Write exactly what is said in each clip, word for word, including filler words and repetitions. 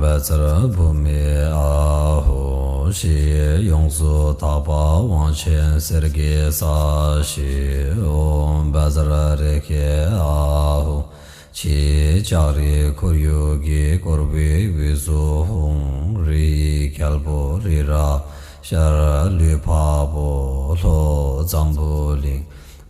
བཛྲ་བྷཱུ་མི་ཨཱ་ཧོ། ཞེས་ཡོངས་སུ་དག་པ་དབང་ཆེན་གསེར་གྱི་ས་གཞི། ཨོཾ་བཛྲ་རེ་ཁེ་ཨཱ་ཧོ། ཞེས་ལྕགས་རི་ཁོར་ཡུག་གིས་བསྐོར་བའི་དབུས་སུ་ཧཱུྃ། རི་ཡི་རྒྱལ་པོ་རི་རབ་ཤར། ལུས་འཕགས་པོ་ལྷོ་འཛམ་བུ་གླིང་།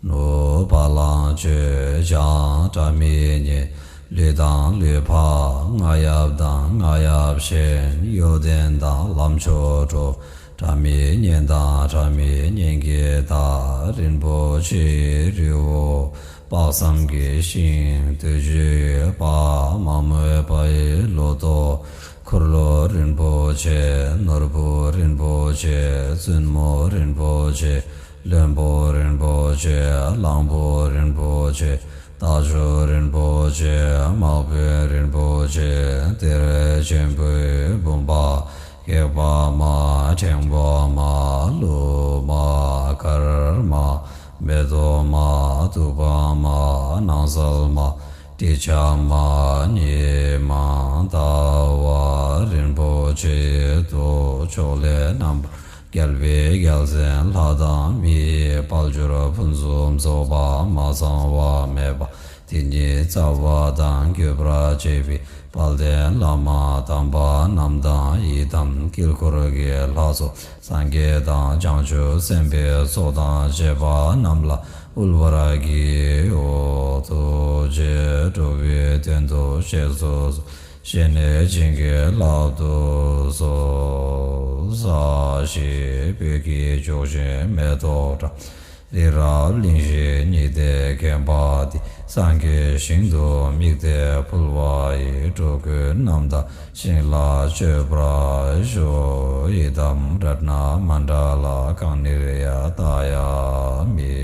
ནུབ་བ་ལང་སྤྱོད་བྱང་སྒྲ་མི་སྙན། ལུས་དང་ལུས་འཕགས་རྔ་ཡབ་དང་རྔ་ཡབ་གཞན། གཡོ་ལྡན་དང་ལམ་མཆོག་འགྲོ། སྒྲ་མི་སྙན་དང་སྒྲ་མི་སྙན་གྱི་བདག། རིན་པོ་ཆེའི་རི་བོ་དཔག་བསམ་གྱི་ཤིང་། འདོད་འཇོའི་པདྨ། མོས་པ་ཡི་ལོ་ཏོག་འཁོར་ལོ་རིན་པོ་ཆེ། ནོར་བུ་རིན་པོ་ཆེ། བཙུན་མོ་རིན་པོ་ཆེ། བློན་པོ་རིན་པོ་ཆེ། གླང་པོ་རིན་པོ་ཆེ། རྟ་མཆོག་རིན་པོ་ཆེ། དམག་དཔོན་རིན་པོ་ཆེ། གཏེར་ཆེན་པོའི་བུམ་པ། ཁེགས་པ་མ། ཕྲེང་བ་མ། ལྷུ་མ། དཀར་མ། མེ་ཏོག་མ། ཐུག་པ་མ། སྣང་གསལ་མ། དྲི་ཆབ་མ། ཉི་མ། ཟླ་བ། རིན་པོ་ཆེའི་མདོག་ཕྱོགས་ལས་རྣམ་པར་རྒྱལ་བའི་རྒྱལ་མཚན་ལྷ་དང་མིའི་དཔལ་འབྱོར་ཕུན་སུམ་ཚོགས་པ་མ་ཚང་བ་མེད་པ་དེ་ཉིད་རྩ་བ་དང་བརྒྱུད་པར་བཅས་པའི་དཔལ་ལྡན་བླ་མ་དམ་པ་རྣམས་དང་ཡི་དམ་དཀྱིལ་འཁོར་གྱི་ལྷ་ཚོགས་སངས་རྒྱས་དང་བྱང་ཆུབ་སེམས་དཔའི་ཚོགས་དང་བཅས་པ་རྣམས་ལ་དབུལ་བར་བགྱིའོ། ཐུགས་རྗེས་འགྲོ་བའི་དོན་དུ་གཤེགས་སུ་གསོལ། བཞེས་ནས་བྱིན་གྱིས་བརླབ་ཏུ་གསོལ། ས་གཞི་བོད་ཀྱི་ཕྱོགས་བཞིར་མེ་ཏོག་བཀྲམ། རི་རབ་གླིང་བཞི་ཉི་ཟླས་ཁེངས་པ་འདི། སངས་རྒྱས་ཞིང་དུ་དམིགས་ཏེ་འཕོ་བ་ཡི། འགྲོ་ཀུན་རྣམ་དག་ཞིང་ལ་སྤྱོད་པར་ཤོག་ཡི་དམ་རཏྣ་མཎྜལ་ཀཱཾ་ནིརྻཡ་ཏཱ་ཡ་མི།